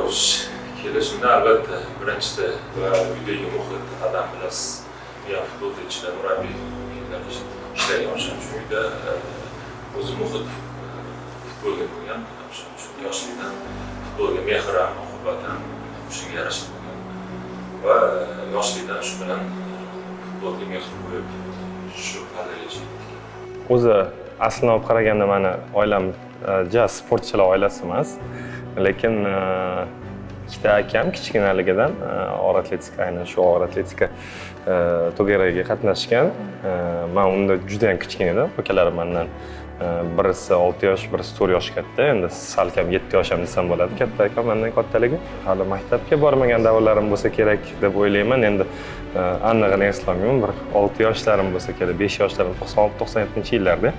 Xo'sh, kelishimda albatta birinchisi va uydagi muhit, adam bilasiz. Men ham futbolda ichida murabbiy yillar ishlagan, o'shaning uchun uyda o'zi muhit futbolga bo'lgan, o'shaning uchun yoshlikdan futbolga mehr ham, muhabbat ham o'shanga yarasha bo'lgan. Va yoshlikdan shu bilan futbolga mehr qo'yib, shu pallagacha yetdik. O'zi aslini olib qaraganda mani oilam ja sportchilar oilasi emas, lekin ikkita akam kichkinaligidan og'ir atletika, aynan shu og'ir atletika to'garagiga qatnashgan. Man unda juda ham kichkina edim. Akalarim mandan birisi 6 yosh, birisi 4 yosh katta. Endi salkam 7 yosh ham desam bo'ladi, katta akam mandan kattaligi. Hali maktabga bormagan davrlarim bo'lsa kerak deb o'ylayman. Endi anig'ini eslolmayman, bir 6 yoshlarim bo'lsa kerak, 5 yoshlarim, 96, 97-yillarda.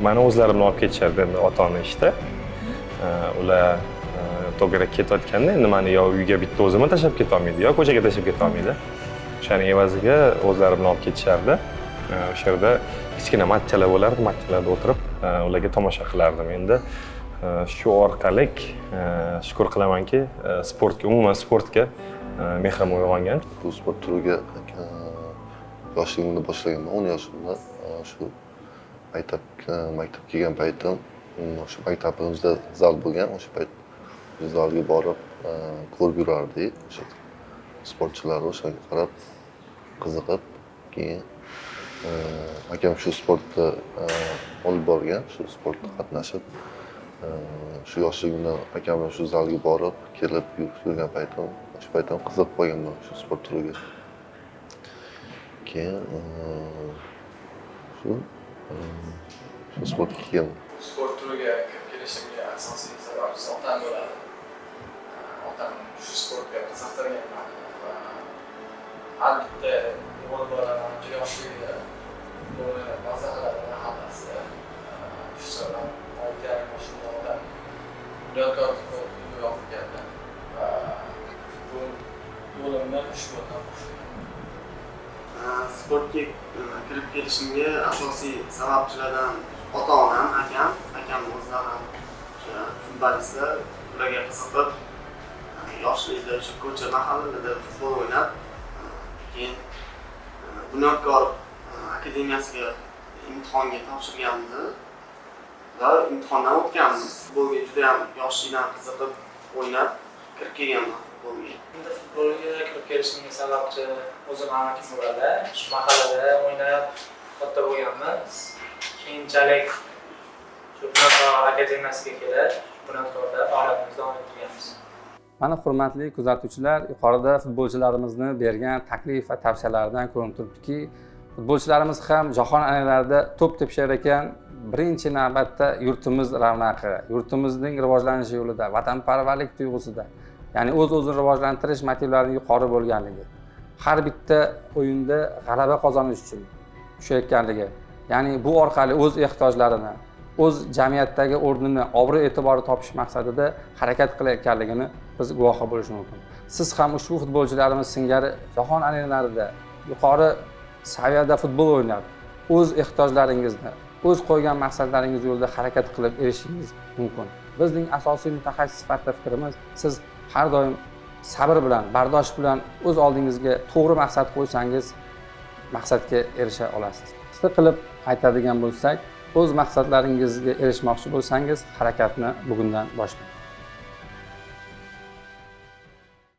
Mani o'zlarimni olib ketishardi endi ota ona ishda. Ular to'garak ketayotganda endi mani yo uyga bitta o'zimni tashlab ketolmaydi, yo ko'chaga tashlab ketolmaydi. O'shani evaziga o'zlari bilan olib ketishardi. O'sha yerda kichkina matchalar bo'lardi, matchalarda o'tirib ularga tomosha qilardim. Endi shu orqali shukur qilamanki, sportga, umuman sportga mehrim uyg'ongan. Bu sport turiga yoshligimda boshlaganman, 10 yoshimda. Shu maktab kelgan paytim, o'sha maktabimizda zal bo'lgan, o'sha payt zalga borib ko'rib yurardik o'sha sportchilarni. O'shanga qarab qiziqib, keyin akam shu sportda olib borgan, shu sportda qatnashib, shu yoshligimdan akam bilan shu zalga borib kelib yurgan paytim, o'sha payt ham qiziqib qolganman shu sport turiga. Keyin shu sportga kelganman. Sport turiga kirib kelishimga asosiy sababchisi otam bo'ladi. Otam shu sportga qiziqtirgan mani va har bitta o'g'il bola manimcha yoshligida futbol o'ynab maza qiladi mahallasida. Shu sabab 6,5 yoshimda otam Bunyodkor futbol klubiga olib keldi va futbol yo'limni shu yo'ldan boshlagan. Sportga kirib kelishimga asosiy sababchilardan ota onam, akam. Akam o'zlari ham o'sha futbolistlar, ularga qiziqib, yoshligida o'sha ko'cha, mahallalarda futbol o'ynab, keyin Bunyodkor akademiyasiga imtihonga topshirganmiz va imtihondan o'tganmiz. Futbolga juda ham yoshlikdan qiziqib o'ynab kirib kelganman futbolga. Endi futbolga kirib kelishimga sababchi o'zim amakim bo'ladi. Shu mahallada o'ynab katta bo'lganmiz. Keyinchalik shu Bunyodkor akademiyasiga kelib, Bunyodkorda faoliyatimizni davom ettirganmiz. Mana, hurmatli kuzatuvchilar, yuqorida futbolchilarimizni bergan taklif va tavsiyalaridan ko'rinib turibdiki, futbolchilarimiz ham jahon arenalarida to'p tepishar ekan, birinchi navbatda yurtimiz ravnaqi, yurtimizning rivojlanishi yo'lida, vatanparvarlik tuyg'usida, ya'ni o'z o'zini rivojlantirish motivlarining yuqori bo'lganligi, har bitta o'yinda g'alaba qozonish uchun tushayotganligi, ya'ni bu orqali o'z ehtiyojlarini, o'z jamiyatdagi o'rnini, obro' e'tibori topish maqsadida harakat qilayotganligini biz guvohi bo'lish mumkin. Siz ham ushbu futbolchilarimiz singari jahon arenalarida yuqori saviyada futbol o'ynab, o'z ehtiyojlaringizni, o'z qo'ygan maqsadlaringiz yo'lida harakat qilib erishishingiz mumkin. Bizning asosiy mutaxassis sifatida fikrimiz, siz har doim sabr bilan, bardosh bilan o'z oldingizga to'g'ri maqsad qo'ysangiz, maqsadga erisha olasiz. Qisqa qilib aytadigan bo'lsak, o'z maqsadlaringizga erishmoqchi bo'lsangiz, harakatni bugundan boshlang.